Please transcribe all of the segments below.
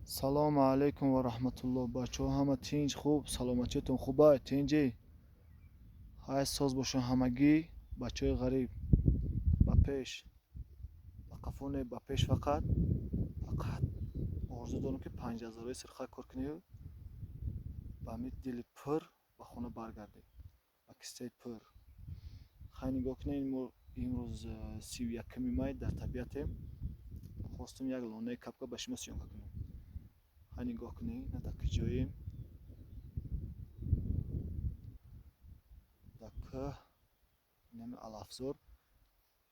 Салому алайкум ва раҳматуллоҳ. Бачаҳо, ҳама тинҷ, хуб, саломатиятон хуба, тинҷӣ? Ҳай, соз бошон ҳамагӣ. Бачаҳои ғариб, ба пеш, ба қафо не, ба пеш. Фақат, фақат орзу дорам, ки 5000-ои сирха кор кунию ба ҳамин дили пур ба хона баргардед, ба кистаи пур. Хай, нигоҳ кунед, мо имрӯз 31-уми май дар табиатем. Хостум як лонаи капка ба шумо съёмка кунем. Хай, нигоҳ кунед, на дар куҷоем: дар кӯҳ, инами алафзор,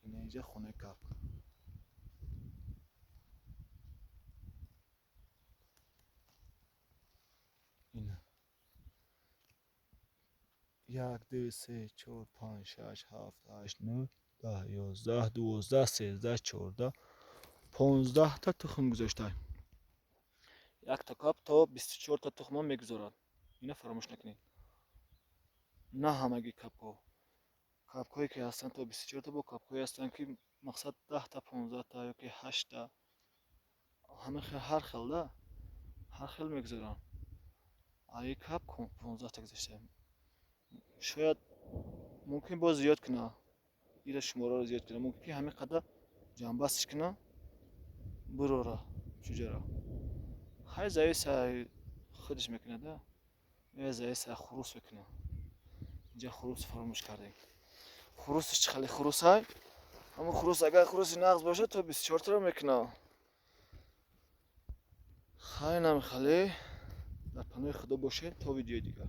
ина инҷа хонаи капка. Ина як, ду, се, чор, панҷ, шаш, ҳафт, ҳашт, нӯҳ, 10, 11, 12, 13, 14, 15-та тухм гузошта. Якта кап то 24-та тухма мегузорад, ина фаромӯш накунед. На ҳамаги капҳо, капҳое ки ҳастанд, то 24-та, бо капҳое ҳастанд, ки мақсад 10-та, 15-та ёки ҳашта, ҳама ҳар хел да, ҳар хел мегузоранд. Аи кап 15-та гузошта, шояд мумкин боз зиёд кунад, ира шумораро зиёд кунад, мумкин ки ҳамин қадар ҷамъбастиш кунад, бурора чуҷара. Хай, зависа худаш мекунад, да, зависа хурус мекунад. Инҷа хурус фаромӯш кардем. Хурусш чӣ хеле хурусай? Ҳамон хурус, агар хуруси нағз бошад, то 24-таро мекунад. Хай, намихале, дар паноҳи Худо бошед то видеои дигар.